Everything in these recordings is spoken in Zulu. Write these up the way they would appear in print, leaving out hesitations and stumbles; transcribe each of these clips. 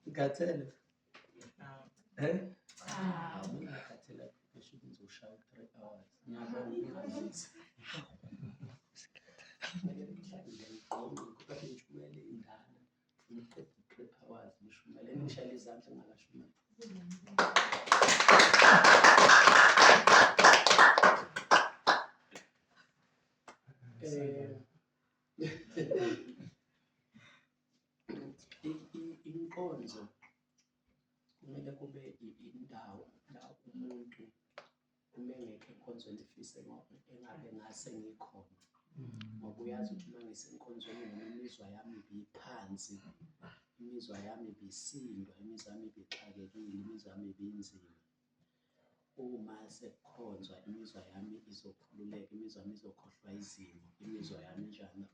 Ngikhathele. Eh? Cha, ngikhathele ngisho ngizoshaya 3 hours. Ngiyabonga ukungazisa. Kumele ngihlale ngiqonqe ngoba ngishumayele indala. Ngiqede 3 hours ngishumayele ngishayele izandla ngingakashumayeli. Eh Inkonzo kumele kube indawo la umuntu uma engekho enkonzweni efise engabe ngase ngikhona ngoba uyazi ukuthi uma ngisenkonzweni noma imizwa yami ibiphansi, imizwa yami ibisindwa, imizwa yami ibixakekile, imizwa yami ibinzima. Uma sekukhonzwa imizwa yami izokhululeka, imizwa yami izokhohlwa izimo, imizwa yami injani,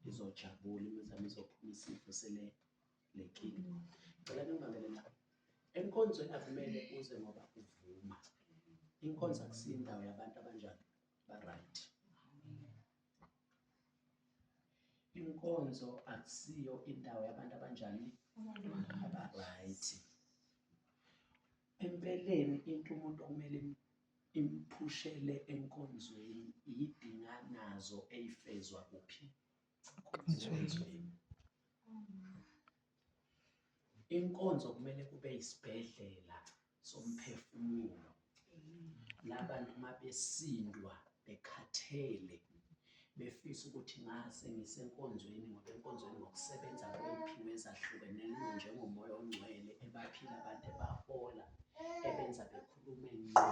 izojabula, imizwa yami izophuma isifo selelekile. Ngicela ningibambele la. Enkonzweni akumele uze ngoba uvuma. Inkonzo akusiyo indawo yabantu abanjani, ba-right. Inkonzo akusiyo indawo yabantu abanjani, aba-right. Empeleni into umuntu okumele imphushele enkonzweni yidinga nazo eyifezwa kuphi? Enkonzweni. Inkonzo kumele kube isibhedlela somphefumulo. Labantu uma besindwa bekhathele befisa ukuthi ngase ngisenkonzweni ngoba enkonzweni ngokusebenza kwey'phiwo ezahlukeneyo njengomoya ongcwele ebaphila abantu ebahola ebenza bekhulume ngqo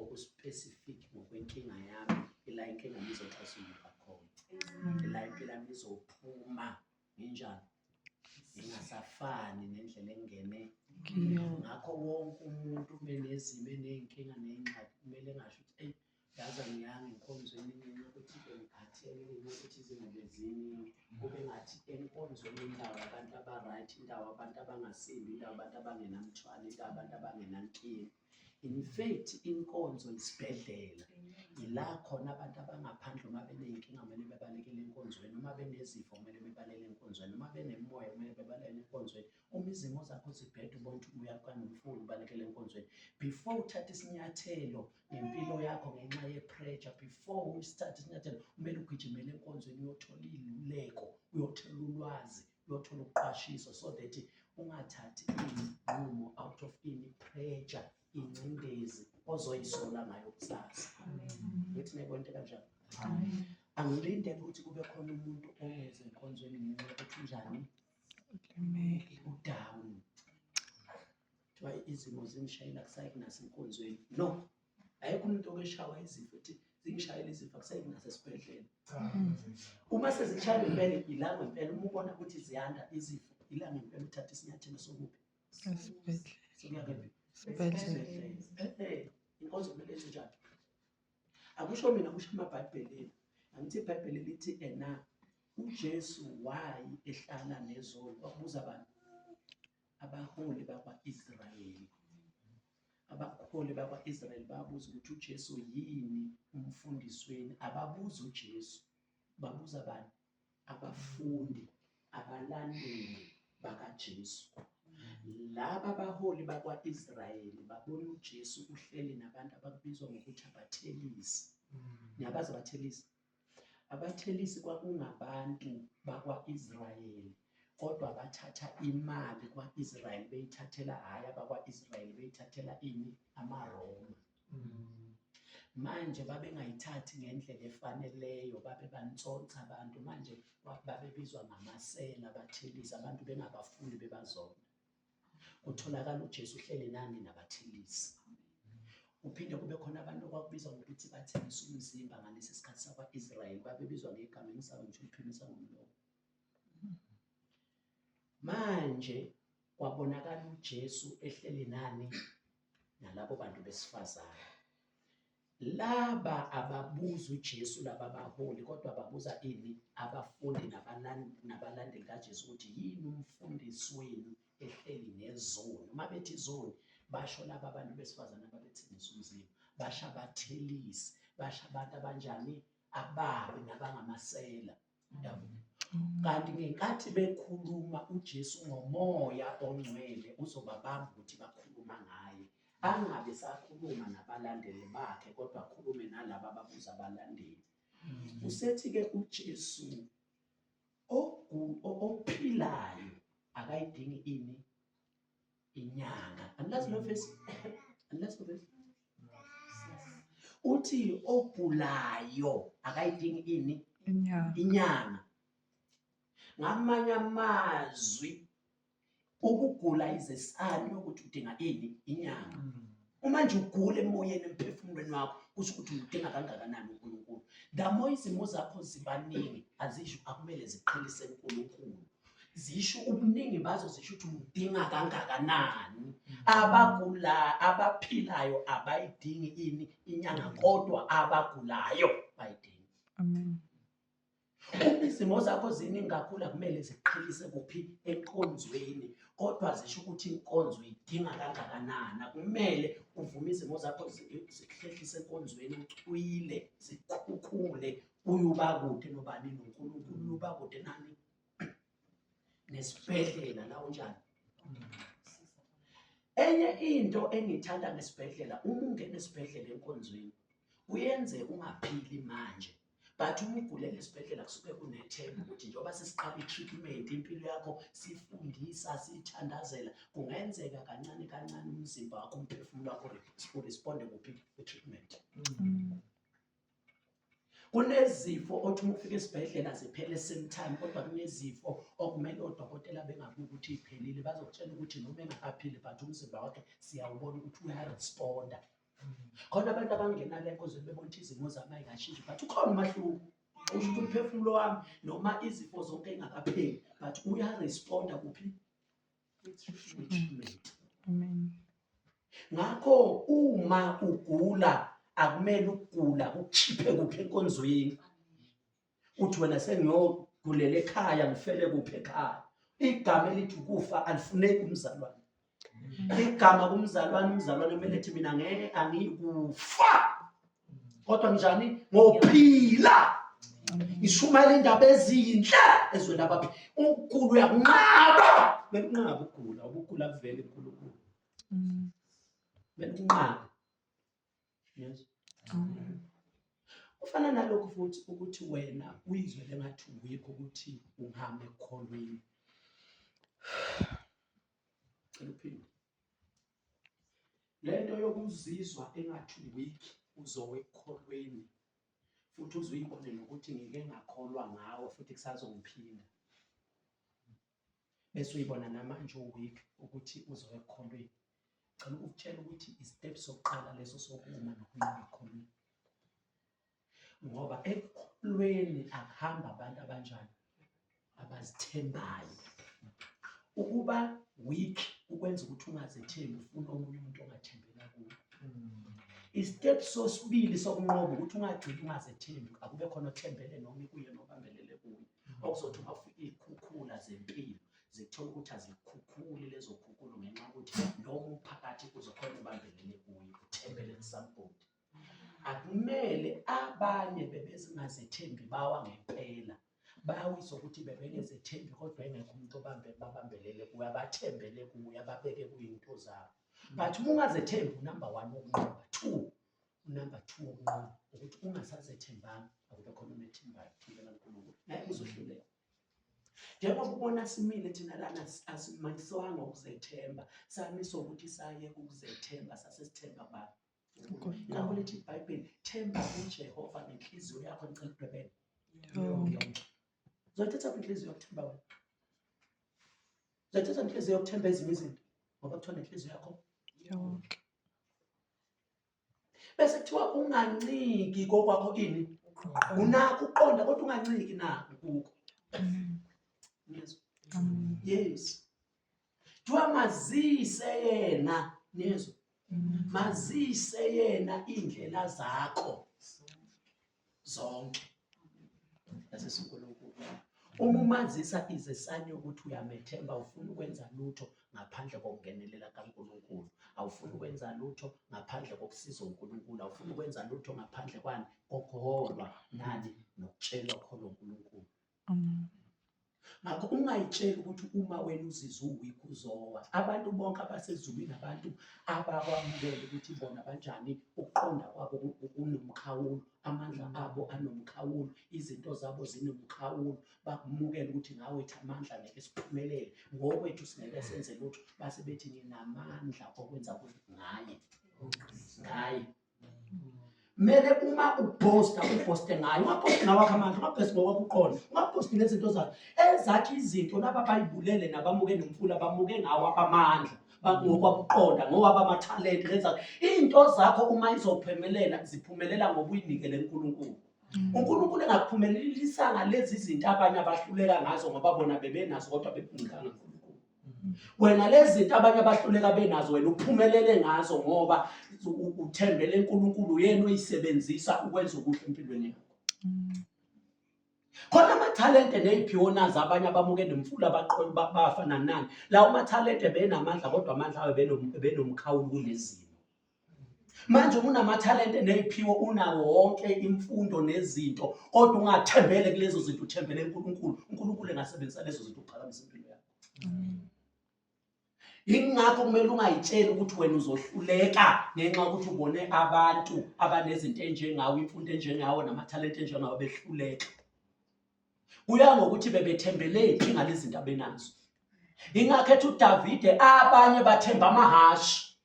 okuspecific ngokwenkinga yami ila inkinga yami izoxazululwa khona ila impilo yami izophuma nginjani ngingasafani nendlela engene ngakho wonke umuntu uma enezimo eney'nkinga ney'ngxaki kumele engasho ukuthi eyi yazi angiyanga enkonzweni ngenxa yokuthi bengikhathele ngenxa yokuthi izimo beziningi kube ngathi enkonzweni indawo abantu aba-right indawo abantu abangasindi indawo abantu abangenamthwalo indawo abantu abangenankinga. In fact inkonzo isibhedlela ila khona abantu abangaphandle uma beney'nkinga kumele bebalekele enkonzweni, uma benezifo kumele bebalele enkonzweni, uma benemimoya kumele bebalele enkonzweni. Uma izimo zakho zibheda ubona ukuthi uyakukanomfula ubalekele enkonzweni. Before uthathe isinyathelo ngempilo yakho ngenxa ye-pressure, before usithathe isinyathelo kumele ugijimele enkonzweni uyothola iy'luleko, uyothola ulwazi, uyothola ukuqwashiswa so that ungathathi iy'nqumo out of ini pressure, ingcindezi ozoyisola ngayo kusasa. Ngithi nayibona into ekanjalo. Angilindele ukuthi kube khona umuntu ongeze enkonzweni ngenxa yokuthi unjani, udown. Kuthiwa izimo zingishayela kusayi kunasenkonzweni. No, ayekho umuntu okeshawa izifo ethi zingishayela izifo akusayi kunasesibhedlela. Uma sezikushayela impela ila ngempela uma ubona ukuthi ziyanda izifo ila ngempela uthatha isinyathelo sokuphi? Esibhedlela. Sokuya kephi? Esibhedlela. Eh, inkonzo kumele yenze njani? Akusho mina kusho amabhayibhelini. Angithi iBhayibheli lithi ena uJesu why ehlala nezoni kwakubuza abantu abaholi bakwa-Israyeli. Abaholi bakwa-Israyeli babuza ukuthi uJesu yini umfundisi wenu. Ababuza uJesu, babuza bani? Abafundi, abalandeli bakaJesu. Laba baholi bakwa-Israyeli babona uJesu uhleli nabantu abakubizwa ngokuthi abathelisi. Niyabazi abathelisi? Abathelisi kwakungabantu bakwa-Israyeli kodwa bathatha imali kwa-Israyeli beyithathela hhayi abakwa-Israyeli beyithathela ini amaRoma. Manje babengayithathi ngendlela efaneleyo babe bantsontsha abantu manje babebizwa ngamasela abathelisi abantu bengabafuni bebazonda. Kutholakala uJesu uhleli nani nabathelisi. Kuphinde kube khona abantu okwakubizwa ngokuthi bathengisa umzimba ngalesi sikhathi sakwa-Israyeli babebizwa ngegama engisaba ngisho ukuliphimisa ngomlomo. Manje kwabonakala uJesu ehleli nani nalabo bantu besifazane. Laba ababuza uJesu laba baholi kodwa babuza ini abafundi nabalandeli kaJesu ukuthi yini umfundisi wenu ehleli nezoni. Uma bethi izoni basho laba abantu besifazane ababethengisa umzimba, basho abathelisi, basho abantu abanjani ababi nabangamasela. Yabo. Kanti ngenkathi bekhuluma uJesu ngomoya ongcwele uzobabamba ukuthi bakhuluma ngaye. Angabe sakhuluma nabalandeli bakhe kodwa akhulume nalaba ababuza abalandeli. Usethi-ke uJesu ophilayo akayidingi ini inyanga. Anilazi lo vesi? Anilazi lo vesi? Uthi ogulayo akayidingi ini Inyanga. Inyanga. Ngamanye amazwi ukugula izesani yokuthi udinga ini inyanga. Uma nje ugula emoyeni emphefumulweni wakho kusho ukuthi udinga kangakanani uNkulunkulu. The more izimo zakho zibaningi azisho akumele ziqhelise uNkulunkulu. Zisho ubuningi bazo zisho ukuthi umdinga kangakanani. Abagula abaphilayo abayidingi ini inyanga kodwa abagulayo bayidinga. Amen. Uma izimo zakho ziningi kakhulu akumele ziqhelise kuphi enkonzweni kodwa zisho ukuthi inkonzo idinga kangakanani. Akumele uvume izimo zakho zikuhlehlise enkonzweni ucwile zikhukhule uyuba kude nobani noNkulunkulu uyuba kude nani nesibhedlela la unjani. Enye into engithanda ngesibhedlela uma ungena esibhedlela enkonzweni kuyenze ungaphili manje but uma ugulela esibhedlela kusuke kunethemba ukuthi njengoba sesiqala i-treatment impilo yakho sifundisa siyithandazela kungenzeka kancane kancane umzimba wakho umphefumulo wakho uresponde kuphi kwi-treatment. Kunezifo othi uma ufika esibhedlela ziphele same time kodwa kunezifo okumele odokotela bengabuki ukuthi iphelile bazokutshela ukuthi noma engakaphili but umzimba wakhe siyawubona ukuthi uyaresponda. Khona abantu abangena le nkonzweni bebona ukuthi izimo zami ayikashintshi but ukhona umahluko. Usho ukuthi umphefumulo wami noma izifo zonke ingakapheli but uyaresponda kuphi? Treatment. Amen. Ngakho uma ugula akumele ukugula kukukhiphe kuphi enkonzweni. Uthi wena sengiyogulela ekhaya ngifele kuphi ekhaya. Igama elithi ukufa alifuneki umzalwane. Igama kumzalwane umzalwane kumele ethi mina ngeke angiyikufa. Kodwa njani ngophila. Ngishumayela indaba ezinhle ezweni labaphi. Ukugula uyakunqaba. Kumele unqabe ukugula, ukugula kuvele kuNkulunkulu. Kumele unqabe. Yes. Kufana nalokhu futhi ukuthi wena uyizwele ngathi uwikho ukuthi ungihamba ekukholweni. Cela uphinde. Lento yokuzizwa engathi weak uzowe ekukholweni futhi uzuyibone nokuthi ngike ngakholwa ngawe futhi kusazongiphinda. Bese uyibona namanje uweak ukuthi uzoya ekukholweni. Cela ukukutshela ukuthi istep sokuqala leso sokuma nokunqoba ekukholweni. Ngoba ekukholweni akuhamba abantu abanjani abazithembayo. Ukuba weak ukwenza ukuthi ungazethembi ufuna omunye umuntu ongathembela kuye. Istep sosibili sokunqoba ukuthi ungagcini ungazethembi akube khona othembele noma kuye nobambelele kuye. Okuzothi uma kufika iy'khukhula zempilo zithola ukuthi azikhukhuli lezo khukhulu ngenxa yokuthi noma uphakathi kuzokhona ubambelele kuye uthembele kusambodi. Akumele abanye bebezingazethembi bawa ngempela bawiswa ukuthi bebengezethembi kodwa engekho umuntu obambe babambelele kuye abathembele kuye ababeke kuyinto zabo. But uma ungazethembi unumber one wokunqoba, two unumber two wokunqoba ukuthi ungasazethembanga akube khona omethembayo thembela uNkulunkulu naye uzohluleka. Njengoba ubona simile thina lana asimanyiswanga ukuzethemba samiswa ukuthi sayeka ukuzethemba sasesithemba bani. Ngakho lithi iBhayibheli themba uJehova ngenhliziyo yakho ngicela udwebele yonke. Uzoyithatha phi inhliziyo yokuthemba wena? Uzoyithatha inhliziyo yokuthemba ezinye izinto ngoba kuthiwa nenhliziyo yakho yonke. Bese kuthiwa unganciki kokwakho ini unakho ukuqonda kodwa unganciki nakho kukho. Niyezwa? Yes. Kuthiwa mazise yena niyezwa? Mazise yena indlela zakho zonke. Yazisa uNkulunkulu. Uma umazisa izesanya ukuthi uyamethemba ufuna ukwenza lutho ngaphandle kokungenelela kaNkulunkulu. Awufuni ukwenza lutho ngaphandle kokusiza uNkulunkulu. Awufuni ukwenza lutho ngaphandle kwani kokuholwa nani nokutshelwa kholwa uNkulunkulu. Ngakho ungayitsheli ukuthi uma wena uzizwa uweak uzowa. Abantu bonke abasezulwini abantu abakwamukele ukuthi bona banjani, ukuqonda kwabo kunomkhawulo, amandla abo anomkhawulo, izinto zabo zinomkhawulo. Bakumukele ukuthi ngawethu amandla ngeke siphumelele, ngokwethu singeke senze lutho. Base bethi nginamandla okwenza ngaye, ngaye. Kumele uma ubhosta ubhoste ngayo, ungabhosti ngawakho amandla, ungabhosti ngokwakho uqonda, ungabhosti ngezinto zakho. Ezakhe izinto laba bayibulele nabamuke nomfula bamuke ngawo abamandla ngokwakuqonda ngowabo amathalente ngezakho. Iy'nto zakho uma izophumelela ziphumelela ngoba uyinikele kuNkulunkulu. UNkulunkulu engakuphumelelisa ngalezi zinto abanye abahluleka ngazo ngoba bona bebenazo kodwa bekuncikanga kuNkulunkulu. Wena lezi zinto abanye abahluleka benazo wena uphumelele ngazo ngoba uthembele uNkulunkulu uyena oyisebenzisa ukwenza okuhle empilweni yakho. Khona amathalente ney'phiwo nazo abanye abamuke nemfula bafa nanani. Lawo mathalente benamandla kodwa amandla awo benomkhawulo kulezimo. Manje uma unamathalente ney'phiwo unawo wonke imfundo nezinto kodwa ungathembele kulezo zinto uthembele kuNkulunkulu, uNkulunkulu engasebenzisa lezo zinto ukuphakamisa impilo yakho. Yingakho kumele ungayitsheli ukuthi wena uzohluleka ngenxa yokuthi ubone abantu abanezinto enjengawe, imfundo enjengawe namathalente enjengawe behluleka. Kuya ngokuthi bebethembelephi ngalezi zinto abenazo. Yingakho ethi uDavide abanye bathemba amahhashi.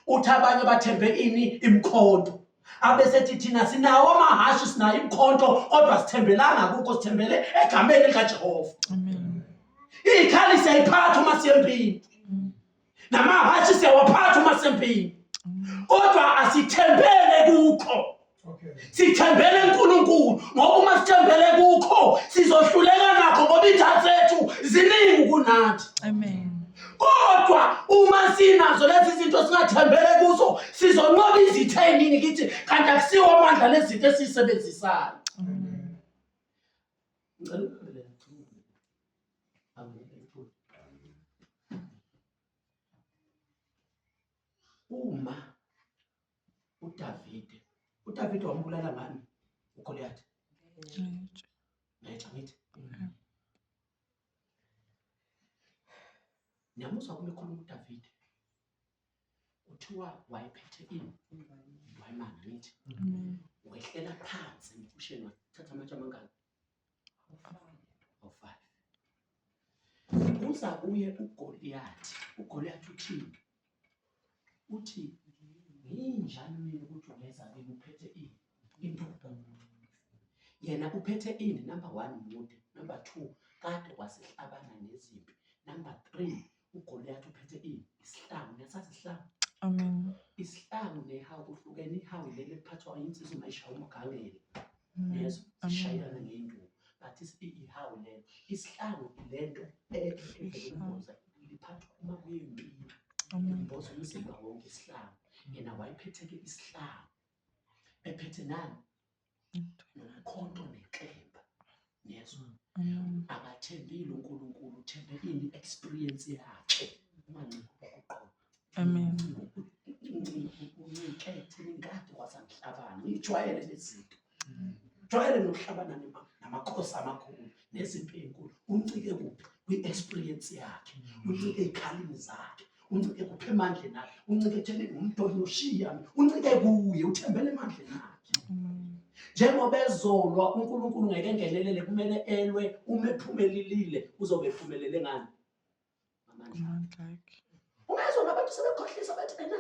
Uthi abanye bathembe ini imkhonto. Abesethi thina sinawo amahhashi sinayo imkhonto kodwa sithembelanga kukho sithembele egameni likaJehova. Amen. Izikhali siyayiphatha uma siyempini. Namahhashi siyawaphatha uma sempini. Kodwa asithembele kukho. Sithembele kuNkulunkulu ngoba uma sithembele kukho sizohluleka nakho ngoba izitha zethu ziningi kunathi. Amen. Kodwa uma sinazo lezi zinto singathembele kuzo sizonqoba izitha eziningi kithi kanti akusiwo amandla lezi zinto esizisebenzisayo. Amen. Ngicela ukuphendula. Uma uDavide uDavide wambulala ngani uGoliath? Ngetsha ngithi. Niyamuzwa kuma ekhuluma uDavide. Kuthiwa wayephethe ini? Wayemana ngithi. Wehlela phansi emhusheni wathatha amatshe amangaki? Awu-five. Kuza kuye uGoliath. uGoliath uthini? Uthi nginjani mina ukuthi ungeza kimi uphethe ini? Induku. Yena uphethe ini? Number one mude. Number two kade wasehlabana nezimpi. Number three uGoliath uphethe ini? Isihlangu. Niyasazi isihlangu? Amen. Isihlangu nehawu kuhlukene. Ihawu leli eliphathwa insizwa uma ishaya umgangela. Yezo sishayelana ngey'nduku. But ihawu lelo. Isihlangu lento evelumboza liphathwa uma kuyempini. Imboza umzimba wonke isihlangu. Yena wayephethe-ke isihlangu. Ephethe nani? Nomkhonto nenkemba. Niyezwa? Akathembile uNkulunkulu, uthembe ini experience yakhe. Unganciki ukuqoba. Amen. Uncike ekutheni ngikade kwasangihlabana. Ngijwayele lezi zinto. Jwayele nokuhlabana namakhosi amakhulu nezimpi ey'nkulu. Uncike kuphi? Kwi-experience yakhe. Uncike ey'khalini zakhe. Uncike kuphi emandleni akhe. Uncike ekutheni ngumdoloshiya. Uncike kuye, uthembele emandleni akhe. Njengoba ezolwa uNkulunkulu ngeke engenelele kumele elwe uma ephumelelile uzobe ephumelele ngani? Ngamandla akhe. Ungezwa nabantu sebekhohlisa bathi ena